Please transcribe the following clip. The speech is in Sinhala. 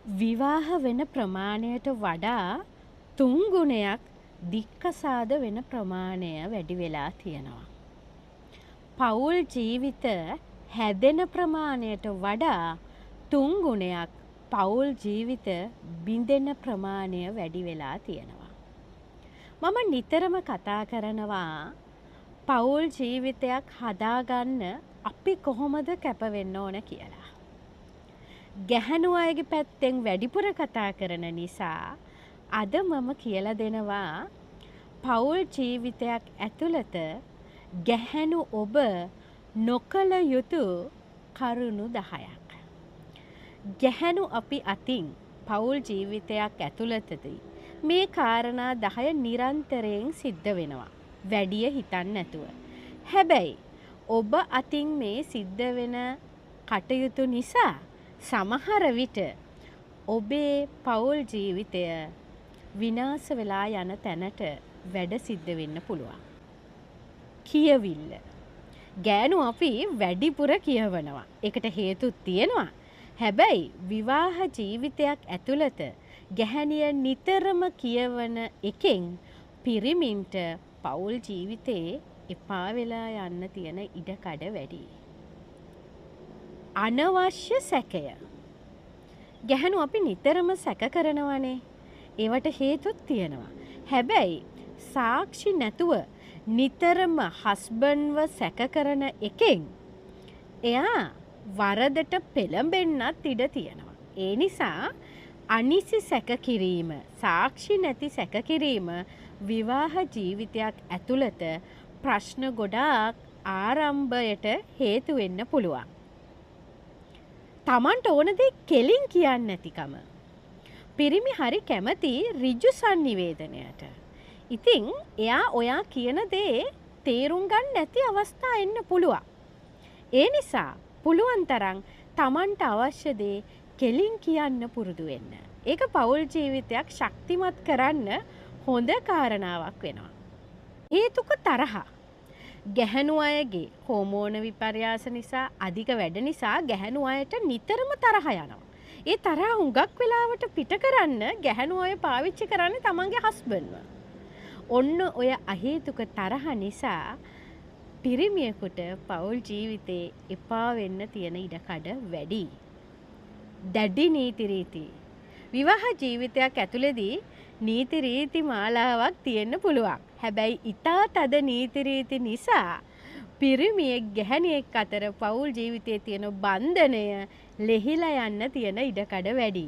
විවාහ වෙන ප්‍රමාණයට වඩා තුන් ගුණයක් දික්කසාද වෙන ප්‍රමාණය වැඩි වෙලා තියෙනවා. පවුල් ජීවිත හැදෙන ප්‍රමාණයට වඩා තුන් ගුණයක් පවුල් ජීවිත බිඳෙන ප්‍රමාණය වැඩි වෙලා තියෙනවා. මම නිතරම කතා කරනවා පවුල් ජීවිතයක් හදාගන්න අපි කොහොමද කැප වෙන්න ඕන කියලා. ගැහැණු අයගේ පැත්තෙන් වැඩිපුර කතා කරන නිසා අද මම කියලා දෙනවා පවුල් ජීවිතයක් ඇතුළත ගැහැණු ඔබ නොකළ යුතු කරුණු 10ක්. ගැහැණු අපි අතින් පවුල් ජීවිතයක් ඇතුළතදී මේ කාරණා 10 නිරන්තරයෙන් සිද්ධ වෙනවා. වැඩිය හිතන්නේ නැතුව. හැබැයි ඔබ අතින් මේ සිද්ධ වෙන කටයුතු නිසා සමහර විට ඔබේ පවුල් ජීවිතය විනාශ වෙලා යන තැනට වැඩ සිද්ධ වෙන්න පුළුවන්. කියවිල්ල. ගෑනු අපි වැඩිපුර කියවනවා. ඒකට හේතුත් තියෙනවා. හැබැයි විවාහ ජීවිතයක් ඇතුළත ගැහැණිය නිතරම කියවන එකෙන් පිරිමින්ට පවුල් ජීවිතේ එපා වෙලා යන්න තියෙන ඉඩකඩ වැඩි. අනවශ්‍ය සැකය. ගැහැණු අපි නිතරම සැක කරනවනේ. ඒවට හේතුත් තියෙනවා. හැබැයි සාක්ෂි නැතුව නිතරම හස්බන්ඩ්ව සැක කරන එකෙන් එයා වරදට පෙළඹෙන්නත් ඉඩ තියෙනවා. ඒ නිසා අනිසි සැක කිරීම, සාක්ෂි නැති සැක කිරීම විවාහ ජීවිතයක් ඇතුළත ප්‍රශ්න ගොඩාක් ආරම්භයට හේතු වෙන්න පුළුවන්. තමන්ට ඕන දේ කෙලින් කියන්නේ නැතිකම. පිරිමි හරි කැමති ඍජු සන්නිවේදනයට. ඉතින් එයා ඔයා කියන දේ තේරුම් ගන්න නැති අවස්ථා එන්න පුළුවන්. ඒ නිසා පුළුවන් තරම් තමන්ට අවශ්‍ය දේ කෙලින් කියන්න පුරුදු වෙන්න. ඒක පවුල් ජීවිතයක් ශක්තිමත් කරන්න හොඳ කාරණාවක් වෙනවා. හේතුක තරහ. ගැහැණු අයගේ හෝමෝන විපර්යාස නිසා අධික වැඩ නිසා ගැහැණු අයට නිතරම තරහ යනවා. ඒ තරහ හුඟක් වෙලාවට පිට කරන්න ගැහැණු අය පාවිච්චි කරන්නේ තමන්ගේ හස්බන්ඩ්ව. ඔන්න ඔය අහේතුක තරහ නිසා පිරිමියෙකුට පවුල් ජීවිතේ එපා වෙන්න තියෙන ඉඩකඩ වැඩි. දැඩි නීති රීති. විවාහ ජීවිතයක් ඇතුළේදී නීති රීති මාලාවක් තියෙන්න පුළුවන්. හැබැයි ඉතා තද නීති රීති නිසා පිරිමියෙක් ගැහැණියෙක් අතර පවුල් ජීවිතයේ තියෙන බන්ධනය ලෙහිලා යන්න තියෙන ඉඩකඩ වැඩි.